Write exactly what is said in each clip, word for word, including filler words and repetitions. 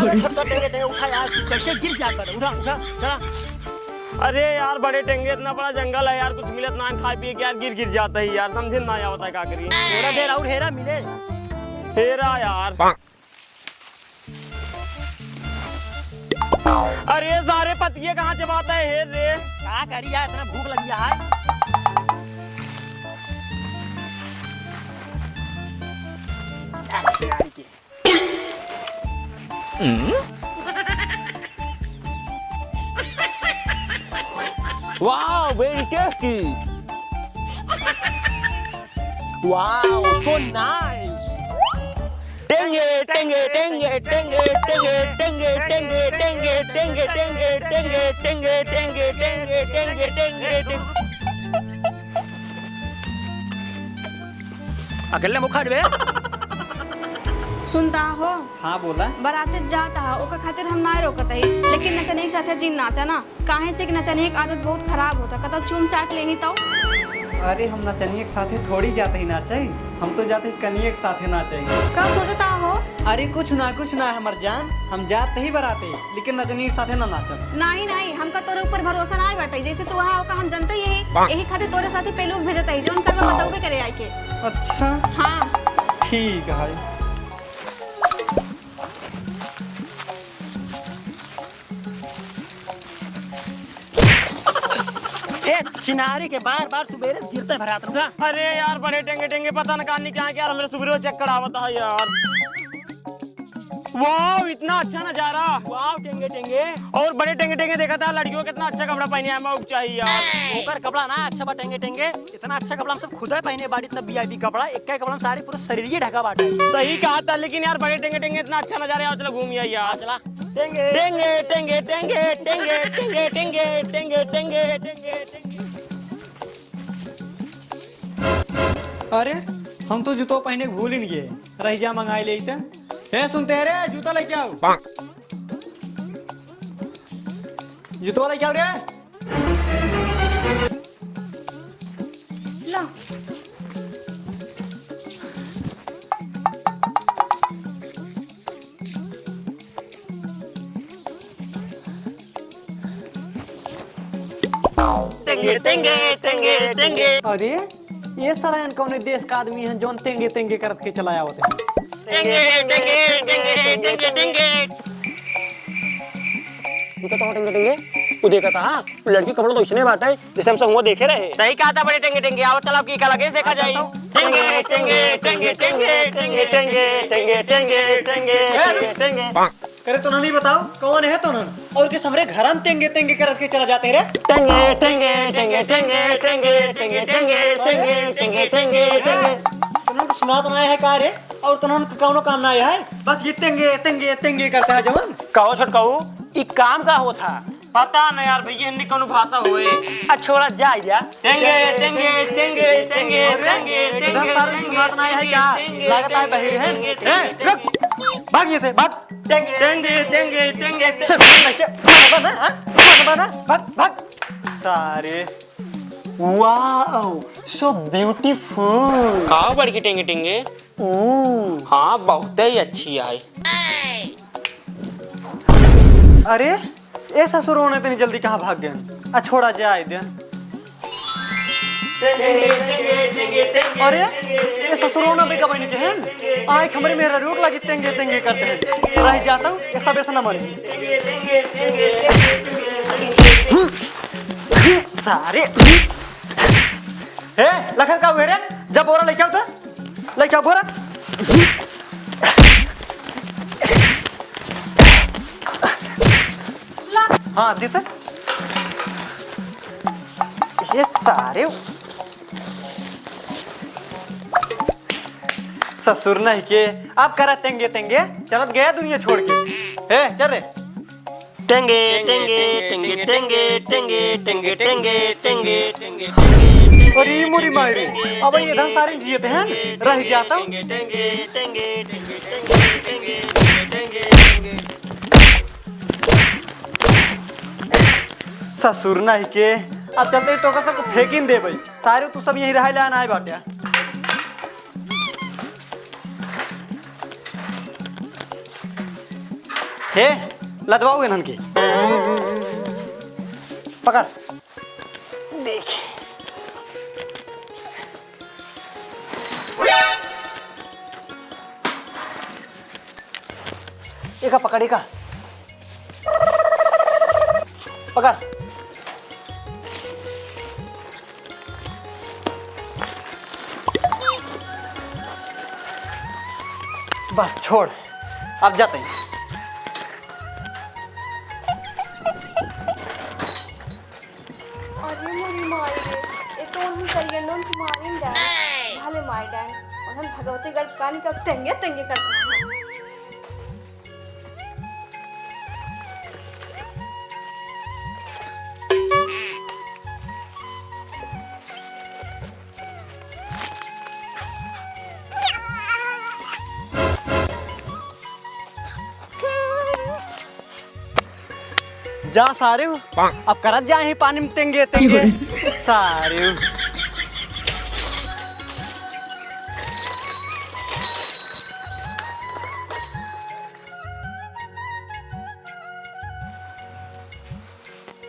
अरे छोटका टेंगे, टेंगे उठा यार, तू कैसे गिर जात बाटे? उठा, उठा, चला। अरे यार, बड़े टेंगे, इतना बड़ा जंगल है यार, कुछ मिलत ना है खाए पिए के यार, गिर गिर जाता है यार, समझे ना आवता है का करी। थोड़ा देर और हेरा मिले। हेरा यार। अरे सारे पतिये कहाँ चबाता है, हेर रे। का करी यार, इतना भूख लगी है। Wow, very tasty. Wow, so nice. टेंगे, टेंगे, टेंगे। अकेले मुखा बे। सुनता हो? हाँ, बोला। बराते जात हा, ओकर खातिर हम ना रोकत हई, लेकिन नचनिया के साथे जिन नाचा ना, काहे से कि नचनिया के आदत बहुत खराब होता, कतौ चूम चाट लेही तौ। अरे, हम नचनिया के साथे थोड़ी जात ही नाचे, हम तो जात ही कनिया के साथे नाचे। का सोचता हो? अरे, कुछ ना, कुछ ना, हमर जान, हम जात ही बराते। लेकिन नचनी के साथे ना नाचब। नाही, नाही, हमका तोरे ऊपर भरोसा नाही बाटे। जैसे तू वहाँ ओका हम जनते ही यही, यही खातिर तोरे साथे पेलू के भेजत हई, जौन करबा बतौबे करे आइके। अच्छा। हाँ। ठीक है। ए, छिनारी के बार बार सुबेरे गिरते भरात रुका। अरे यार, बड़े टेंगे टेंगे, पता न कहाँ निकल के यार, हमरे सुबेरे चक्कर आवता है यार। वाओ, इतना अच्छा नजारा। वाओ, टेंगे टेंगे। और बड़े टेंगे टेंगे देखा था, लड़कियों कितना अच्छा कपड़ा पहने हैं, मौक चाहिए यार। ओकर कपड़ा ना अच्छा बा टेंगे टेंगे, इतना अच्छा कपड़ा हम सब खुदे पहने बाड़ी, इतना वीआईपी कपड़ा, एक का कपड़ा में सारे पूरा शरीर ही ढका बाटे। सही कहा था, लेकिन यार बड़े टेंगे टेंगे इतना अच्छा नजारा है, चलो घूम आई यार। चला। टेंगे टेंगे टेंगे टेंगे। अरे, हम तो जूतो पहने के भूल ही नहीं गए। रह जा, मंगाई ले इते। ए, सुनते हैं रे, जूता लेके आओ। जूतवा लेके आओ रे। ला। टेंगे, टेंगे, टेंगे, टेंगे। अरे, ये सारा एन कौने देश का आदमी है जौन टेंगे, टेंगे करत के चला आवत है? टेंगे, टेंगे, टेंगे, टेंगे, टेंगे। तू तो कहो टेंगे, टेंगे। तू देखा था, हाँ? लड़की कपड़ा तो इसने बांटा है, जैसे हम सब हुआ देखे रहे। सही कहा था बड़े टेंगे, टेंगे। आओ, चल, अब की का लगे, देखा जाए। टेंगे, टेंगे, टेंगे, टेंगे। करे तो नहीं बताओ, कौन है तो ना? और किस हमरे घर में टेंगे, टेंगे करत के चला जाते रे? टेंगे, टेंगे, टेंगे, टेंगे। तुमन के सुनात ना है का रे? और तुमन के कौनो काम ना है? बस ये टेंगे, टेंगे, टेंगे करता है जवन। कहो छोटकाऊ, ई काम का होत है? पता न यार भैया, हिंदी कौनो भाषा होए। अच्छा, छोड़ा, जा, जा। टेंगे, टेंगे, टेंगे, टेंगे, अरे, टेंगे, इधर टेंगे, सारे टेंगे, सुनात ना है टेंगे, क्या? टेंगे, लागत है टेंगे, बहिर है। टेंगे, ए, टेंगे, रुक। भाग यहाँ से, भाग। टेंगे, टेंगे, टेंगे, टेंगे, टेंगे। से भाग ना क्या? भाग ना, हाँ? भाग ना, भाग, भाग। सारे। Wow, so beautiful। का बड़की टेंगे, टेंगे? ऊ। हाँ, बहुते ही अच्छी आई। अरे, ए ससुर होने इतनी जल्दी कहाँ भाग गए? आ, छोड़ा जाए दे। अरे, ए ससुर होना बेका बहन के हैं? आँख हमरे मेहरा रोक लगी, तेंगे तेंगे करते हैं। रह जाता हूँ, ये सब ऐसा ना मरे। सारे। हे, लखन का हुए रे? जब बोरा लेके आओ तो। लइका बोरा। ला। हाँ, दे तो। ये तारे। ससुर नहीं के, आप करा तेंगे तेंगे, चलत गया दुनिया छोड़ के। हे, चल रे। टेंगे, टेंगे, टेंगे, टेंगे। अरे मोरी माई रे, अब ये धन सारे जियत हैं, रह जाता हूँ। ससुर नहीं के, अब चलते ही तो का सबको फेंकिन दे भाई, सारे तू सब यहीं रह ले आना है बाटे। हे, लदवाओ इन्हन के। पकड़। देख। एका पकड़, एका। पकड़। बस छोड़, अब जाते हैं। अरे मोरी माई रे, ये तो उन्हीं करियंडों से मारिन डाल। भले मार डाल, उन्हें भगवती गढ़ कानी का तेंगे तेंगे कर देना है। जा सारे हो, अब करत जाए ही पानी में तेंगे तेंगे। सारे हो।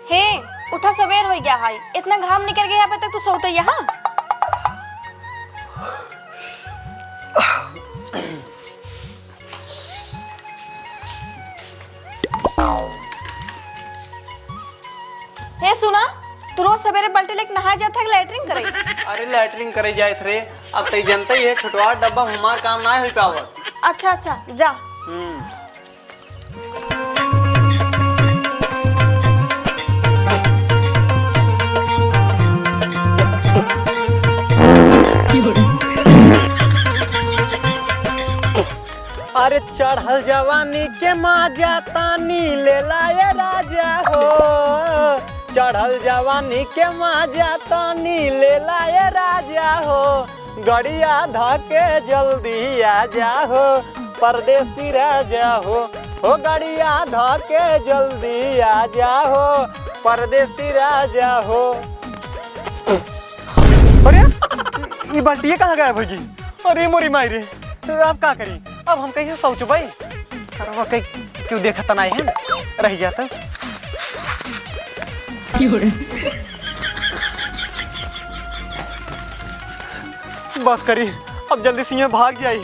हे, उठा, सबेर होइ गया है, इतना घाम निकल गया है, अबे तक तू सोते यहाँ? हे सुना, तू रोज सबेरे बाल्टी लेके नहाए जात है कि लैट्रिन करे? अरे लैट्रिन करे जात रे, अब तई जनते ही है, छोटवा डब्बा में हमार काम ना होई पावत। अच्छा अच्छा, जा। हम्म। अरे चढ़ल जवानी के माजा तानी लेला ए राजा हो, चढ़ल जवानी के माजा तानी लेला ए राजा हो, गड़िया धके जल्दी आ जा हो, परदेसी राजा हो, हो गड़िया धके जल्दी आ जा हो, परदेसी राजा हो। अरे, ई, ई बाल्टिया कहाँ गायब होइ गई? अरे मोरी माई रे, तो अब का करी? अब हम कैसे शौचबै? सरवा के क्यों देखत नाई है? रह जात। बस करी, अब जल्दी से यहाँ भाग जाई।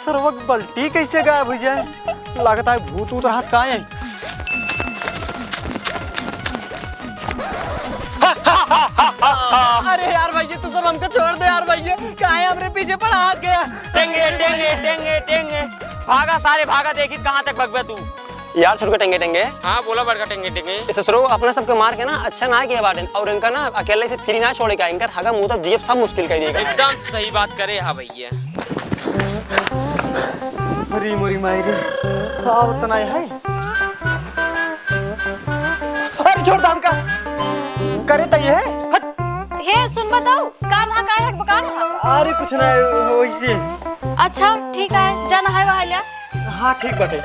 सरवा के बाल्टी कैसे गायब होइ जाए? लागत है भूत ऊत रहत का है? अरे यार भैया, तू सब हमको छोड़ दे यार भैया, काहे हमरे पीछे पड़ा हाथ गया? टेंगे, टेंगे, टेंगे, टेंगे। भागा सारे, भागा, देखी कहाँ तक भगबे तू। यार छोटका टेंगे, टेंगे। हाँ, बोला बड़का टेंगे, टेंगे। ए ससुरो, अपना सबके मार के ना अच्छा ना किया बाटेन, और इनका ना अकेले से फ्री ना छोड़े का, इनकर हगा मुंह तब जियब सब मुश्किल कर देगा। एकदम सही बात करे, हाँ भैया। अरे मोरी माई रे, का होता ना है? अरे छोड़ दे हमका। करे तई है, हट। हे सुन बताओ, काम हा का है, बकार हा? अरे कुछ ना, वैसे। अच्छा ठीक है, जा नहाए वहाए लिया। हाँ ठीक बाटे।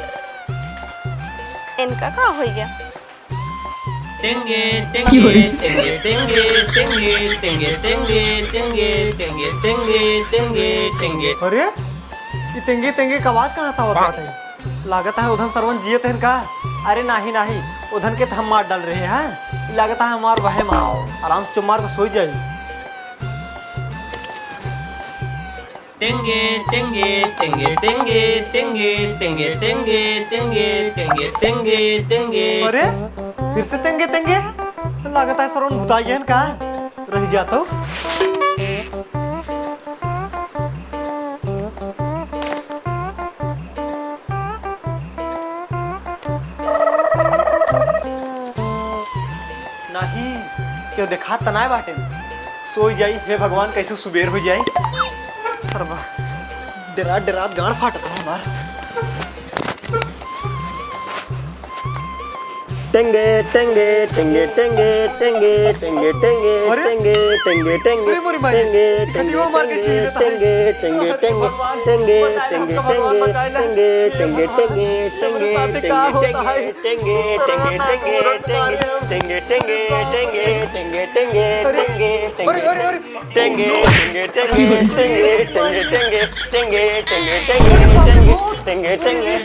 इनका का होइ गया? टेंगे, टेंगे, टेंगे, टेंगे, टेंगे, टेंगे, टेंगे, टेंगे, टेंगे, टेंगे, टेंगे। अरे, ई टेंगे, टेंगे का आवाज कहाँ से आवत बाटे? लागत है उधन सरवन जियत हैं का? अरे नाही, नाही, उधन के तो हम मार डाल रहे हैं। लागत है हमार वहम है। आराम से चुम्मार के सोई जाई। टेंगे, टेंगे, टेंगे, टेंगे, टेंगे, टेंगे, टेंगे, टेंगे, टेंगे, टेंगे, टेंगे। अरे, फिर से टेंगे, टेंगे? लागत है सरवन भुताई गए हैं का? रह गया तो। नाही, केहू देखात त नाय बाटे। सोई जाई, हे भगवान, कैसे सुबेर हो जाई। सरवा, डेरात, डेरात गांड फाटत है हमार। टेंगे, टेंगे, टेंगे, टेंगे, टेंगे, टेंगे, टेंगे, अरे? टेंगे, टेंगे, टेंगे, अरे मोरी माई, टेंगे, ई खटिया मार के टेंगे, छीन लेता है। टेंगे, टेंगे, अरे टेंगे, भगवान, टेंगे, बचाए टेंगे, हमका भगवान, टेंगे, बचाए ना। टेंगे, हे टेंगे, भगवान, टेंगे, ये साथ टेंगे, का होता है? टेंगे, टेंगे, टेंगे, टेंगे, टेंगे, टेंगे, टेंगे, टेंगे, टेंगे, अरे, टेंगे, अरे, अरे, अरे। टेंगे, टेंगे, टेंगे, टेंगे, टेंगे, टेंगे, टेंगे, टेंगे, टेंगे, टेंगे, टेंगे, टेंगे।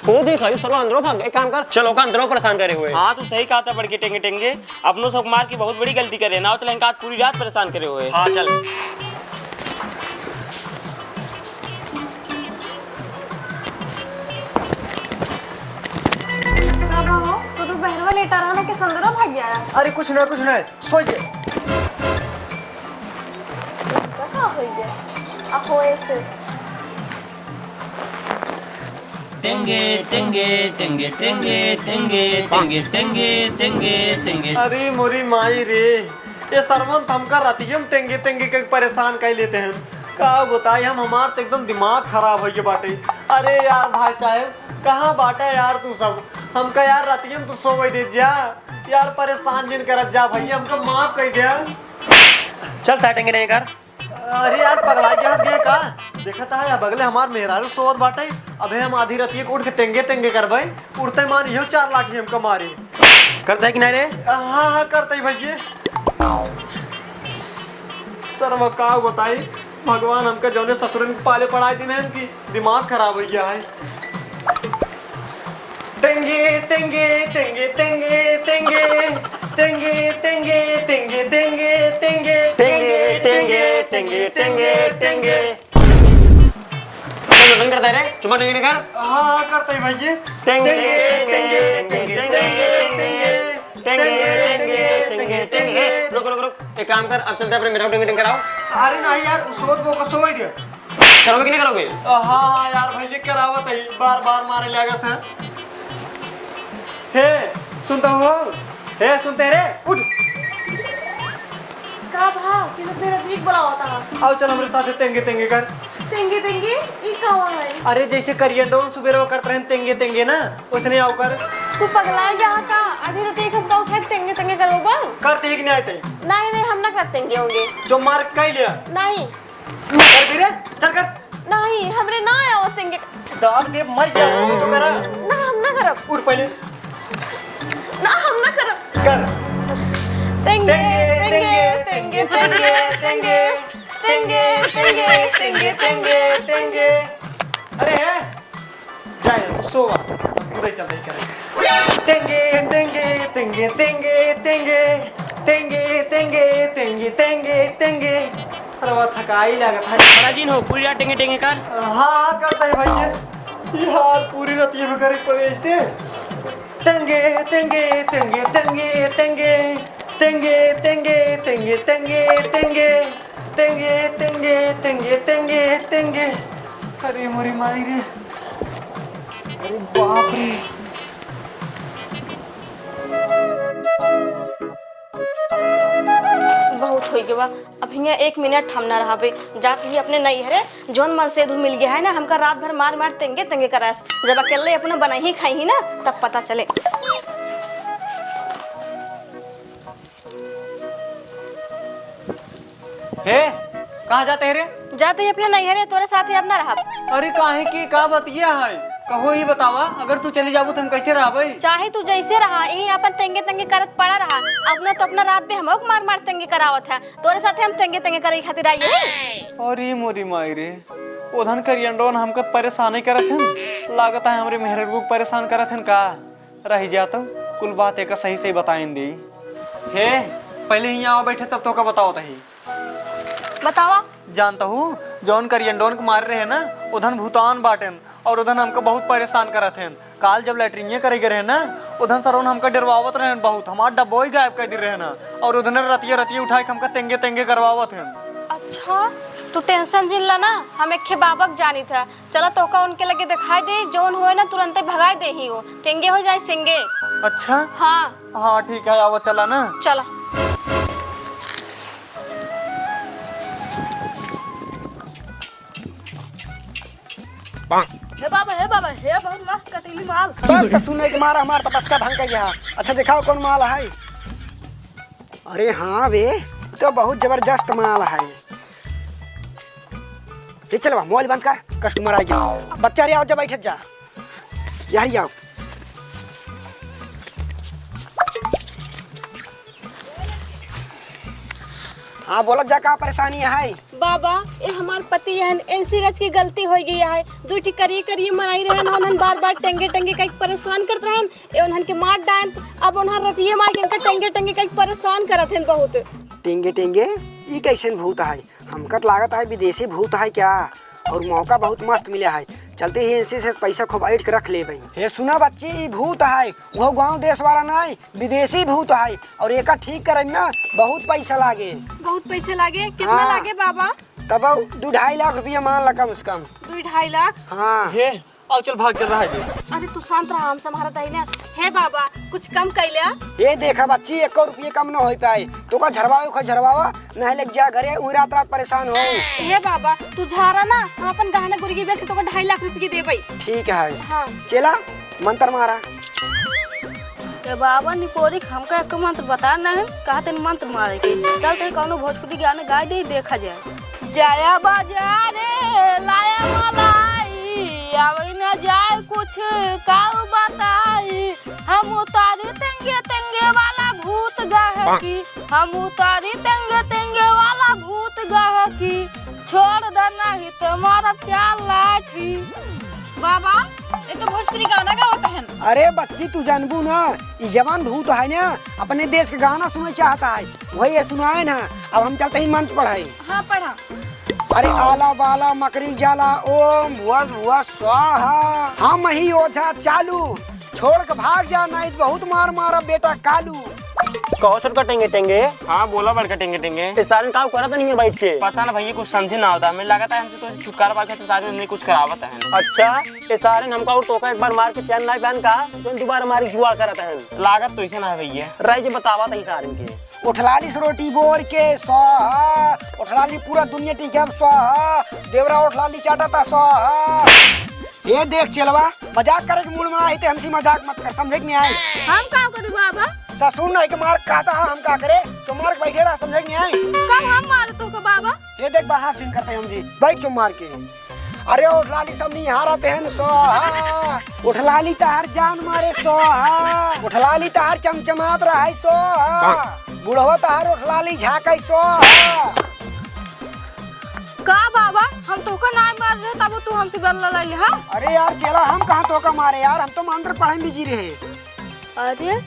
वो देख, ये सरवा अंदरो भाग गए। एक काम कर, चल ओका अंदरो परेशान करे हुए। हाँ, तू सही कहा था बड़के टेंगे टेंगे, अपनो सब मार के बहुत बड़ी गलती करे ना, तो इनका आज पूरी रात परेशान करे हुए। हाँ, चल। का बा हो? तू तो बहरवा लेटा रहा ना, के संदरा भाग गया? अरे कुछ ना, कुछ ना, सो जे। का, का होई गया? आ होए से। टेंगे, टेंगे, टेंगे, टेंगे, टेंगे, टेंगे, टेंगे, टेंगे, टेंगे। अरे मोरी माई रे, ये सरवन त हमका रतियम टेंगे, टेंगे के परेशान कर लेते हैं। का बताई हम, हमार तो एकदम दिमाग खराब होइगे बाटे। अरे यार भाई साहब, कहाँ बाटा यार तू सब? हमका यार रतियम तू सोवे दे जा। यार परेशान जिन करत जा भैया, हमका माफ कर दे। चल साइड टेंगे टेंगे कर। अरे यार, पगला गया है का? देखत है, अब अगले हमार मेहरारू सोवत बाटे, अबे हम आधी रतिया के उठ के तेंगे तेंगे करबे, उठते मान इहो चार लाठी हमका मारी। करते है कि नहीं रे? हाँ, हाँ, करते ही भैया। सरवा का बताई, भगवान हमका जौने ससुरन के पाले पड़ाई दिन है, इनकी दिमाग खराब हो गया है। तेंगे, तेंगे, तेंगे, तेंगे, तेंगे। तेंगे, तेंगे, तेंगे, तेंगे, तेंगे। तेंगे, तेंगे, तेंगे, तेंगे, तेंगे। चुम्मा नहीं करता रे? चुम्मा नहीं कर? हाँ, करता ही भैया। तेंगे, तेंगे, तेंगे, तेंगे, तेंगे, तेंगे। तेंगे, तेंगे, तेंगे, तेंगे। रुक, रुक, रुक। एक काम कर, अब चलते अपने मेहरारू टेंगे टेंगे कराओ। अरे नहीं यार, सोवत बा ओका सोवै दे। करोगे कि नहीं करोगे? हाँ, हाँ यार, भैया करावत ही, बार बार मारे लागत है। हे, सुनता हो? हे, सुनते रे, उठ। का भा? किस तेरे दीक बुलावत है? आओ, चल हमरे साथे तेंगे तेंगे कर। तेंगे तेंगे? ई का है? अरे, जैसे करियन डोन सुबेरवा करत रहन तेंगे तेंगे ना, उसने आओ कर। तू पगला गया का? आधी रात एक हमका उठा के तेंगे तेंगे करोगा? करते ही कि नहीं आते? नहीं, नहीं, हम ना करते तेंगे होंगे। जो मार कह लिया। नहीं। कर भी रे, चल कर। नहीं, हमरे ना आया वो तेंगे। दाब दे, मर जा, तू तो करा। ना, हम ना करब। उठ पहले। ना, हम ना करब। कर। तेंगे, तेंगे, तेंगे, तेंगे, तेंगे, तेंगे। तेंगे, तेंगे, तेंगे, तेंगे, तेंगे। अरे है? जाए, तू सोवा। हम खुदे चल रही करे। तेंगे, तेंगे, तेंगे, तेंगे, तेंगे। तेंगे, तेंगे, तेंगे, तेंगे, तेंगे। अरे वाह, थकाई लागत है। बड़ा जिन हो, पूरी रात टेंगे टेंगे कर। हाँ, हाँ, करता है भैया। यार, पूरी रात ये भी करे पड़े ऐसे। तेंगे, तेंगे, तेंगे, तेंगे, तेंगे। तेंगे, तेंगे, तेंगे, तेंगे, तेंगे। तेंगे, तेंगे, तेंगे, तेंगे, तेंगे। अरे मोरी माई रे। अरे बाप रे। बहुत होइ गवा। अब हियाँ एक मिनट हम ना रहबे। जात ही अपने नैहरे, जौन मनसेधू मिल गया है ना, हमका रात भर मार मार तेंगे तेंगे करास। जब अकेले अपना बनाई ही खाई ही ना, तब पता चले। हे, कहाँ जाते है रे? जाते ही अपने नैहरे, तोरे साथे अब ना रहब। अरे काहे की का बतिया है? कहो ही बतावा, अगर तू चली जाबू तो हम कैसे रहबे? चाहे तू जैसे रहा, यहीं अपन तेंगे तेंगे करत पड़ा रहा। अपना तो अपना रात में हमहू के मार मार तेंगे करावत है, तोरे साथे हम तेंगे तेंगे करे खातिर आई है। अरे मोरी माई रे, ओधन करियन डोन हमका परेशान ही करत हन। लागत है हमरे मेहररू को परेशान करत हन का? रहि जा तो कुल बात एका सही सही बताइन देई। हे, पहले हियाँ आवा बैठे तब तोका बतावत ही। बतावा। जानत हू, जौन करियन डोन के मारे रहे ना, उधन भूतान बाटेन और उधन हमका बहुत परेशान करत हेन। काल जब लैट्रिनिया करे गए रहे ना, उधन सरवन हमका डरवावत रहेन बहुत, हमार डब्बोई गायब कर दे रहे ना, और उधन रतिया रतिया उठाए के हमका तेंगे तेंगे करवावत हेन। अच्छा, तू tension जिन ला ना, हम एक खे बाबक जानी था, चला तोका उनके लगे दिखाई दे, जौन होए ना तुरंते भगाई दे ही हो, तेंगे हो जाए सिंगे। अच्छा? हाँ। हाँ ठीक है, आवा चला ना। चला। हे बाबा, हे बाबा, हे बहुत मस्त कटीली माल। बाप से सुने के मारा हमार तपस्या भंग कर गया। अच्छा दिखाओ कौन माल है? अरे हाँ बे, तो बहुत जबरदस्त माल है। ले चलवा, mobile बंद कर, customer आ गया। बच्चा रे आओ, जा बैठत जा। यार आओ। हाँ बोलत जा, का परेशानी है? बाबा, ए हमार पति हन, इनसे रच के गलती होइ गई है। दुइ ठी करिए करिए मनई रहन, उन्हन बार बार टेंगे टेंगे कइके परेशान करत रहन। ए उन्हन के मार डायन, अब उन्हन रतिये मार के इनका टेंगे टेंगे कइके परेशान करत हन बहुत। टेंगे टेंगे? ई कैसन भूत है? हमका त लागत है विदेशी भूत है क्या? और मौका बहुत मस्त मिला है, चलते ही इनसे से पैसा खूब ऐंठ के रख लेबे। हे सुना बच्ची, ई भूत है, वो गाँव देश वाला नहीं, विदेशी भूत है, और एका ठीक करे में ना बहुत पैसा लागे। बहुत पैसा लागे? कितना हाँ। लागे बाबा? तब दू ढाई लाख रुपया मान ला कम से कम। दू ढाई लाख? हाँ। हे, आओ चल भाग चल रहा है। अरे तू शांत रहा, हम संभारत है ना। हे बाबा, कुछ कम कैल्या। ये देखा बच्ची, एको रुपये कम न होइ पाए। तोका झरवावे खो झरवावा, नहीं लग जा घरे, उही रात रात परेशान हो। हे बाबा, तू झारा ना, हम अपन गहना गुरगी बेच के तोका ढाई लाख रुपये देबै। ठीक है। हाँ। चला, मंत्र मारा। ए बाबा निपोरी, हमका एक मंत्र बता नहीं, कहा तनी मंत्र मारे के। चल तनी कौनो भोजपुरी गाना गाय दे, देखा जाए। जाया बाजारे लाया मलाई, आवे न जाए कुछ काऊ बताई। हम उतारी तेंगे तेंगे वाला भूत गहकी, हम उतारी तेंगे तेंगे वाला भूत गहकी। छोड़ दे नहीं तो मारब चार लाठी। बाबा, ये तो भोजपुरी गाना गावत हन। अरे बच्ची, तू जानबू ना, ई जवान भूत है ना, अपने देश के गाना सुने चाहता है, वही ये सुनाए ना। अब हम चलते ही मंत्र पढ़ाई। हाँ, पढ़ा। अरे आला बाला मकरी जाला, ओम भुआ भुआ स्वाहा। हम ही ओझा चालू, छोड़ के भाग जा, नहीं तो बहुत मार मारा बेटा कालू। कहो छोटका टेंगे टेंगे। हाँ, बोला बड़का टेंगे टेंगे। ए सारन का करत नहीं है बैठ के? पता ना भैया, कुछ समझे ना होता। हमें लगता है हमसे तो छुटकारा पा के तो साथ में कुछ करावत है। अच्छा, ए सारन हमका और तोका एक बार मार के चैन ना पहन का, तो दोबारा मारी जुआ करत है। लागत तो ऐसे ना है भैया। राय जी बतावा था ई सारन के। उठलाली से रोटी बोर के स्वाहा, उठलाली पूरा दुनिया टिकब स्वाहा, देवरा उठलाली चाटता स्वाहा। ए देख चेलवा, मजाक करे के मूड में आई ते हमसे मजाक मत कर, समझे कि नहीं आई? हम का करी बाबा? ससुर नहीं के मार कहता है, हम का करे? तो मार के बैठे रहा, समझे कि नहीं आई? कब हम मारे तोका बाबा? ये देख बाहर सीन करते हैं हम जी, बैठ चुप मार के। अरे उठलाली सब निहारत हैं स्वाहा, उठलाली तहार जान मारे स्वाहा, उठलाली तहार चमचमात रहे स्वाहा, बुढ़वा तहार उठलाली झाँके स्वाहा। का बाबा, हम तोका नाहीं मारे रहे, तब तू हमसे बदला ले लिहा? अरे यार चेला, हम कहाँ तोका मारे यार, हम तो मंत्र पढ़े में बिजी रहे। अरे,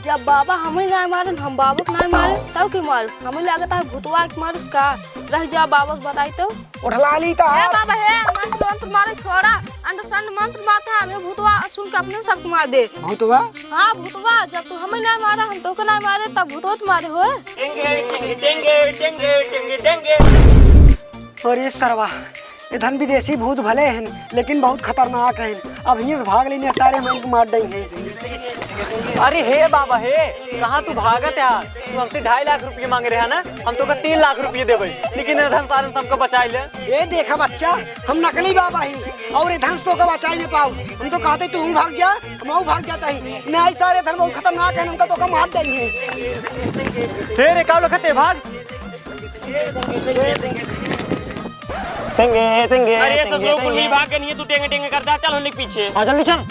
जब बाबा हमें नाहीं मारे, हम बाबा के नाहीं मारे, तब के मारे? हमें लागत है भूतवा के मारे का? रह जा, बाबा से बताई तो। उठलाली ए तहार। बाबा हे, मंत्र मंत्र मारे छोड़ा, अंड संड मंत्र बात है, हमें भूतवा सुन के अपने सबके मार दे। भूतवा? हाँ भूतवा, जब तू हमें नाहीं मारा, हम तोका नाहीं मारे, तब भूतवा तो मारे हो। टेंगे, टेंगे, टेंगे, टेंगे, टेंगे, टेंगे। अरे सरवा, इधन विदेशी भूत भले हैं, लेकिन बहुत खतरनाक हैं। अब हियाँ से भाग लेने सारे हम इनको मार देंगे। अरे हे बाबा हे, कहाँ तू भागत है? तू हमसे ढाई लाख रुपये माँगे रहे ना, हम तोका तीन लाख रुपये देबे, लेकिन इधन सारन सबको बचाई ले। ए देखा बच्चा, हम नकली बाबा ही और इधन से तोका बचाई नहीं पाओ। हम तो कहते तू भाग जा, हम भाग जाता ही। नहीं सारे इधन बहुत खतरनाक है, उनका तोका मार देंगे। हे रे, का लखत है, भाग। टेंगे, टेंगे, अरे, टेंगे, ससुरो कुल टेंगे। भी भाग गए नहीं है, तू टेंगे, टेंगे करता, चल, होने के पीछे। हाँ, जल्दी चल।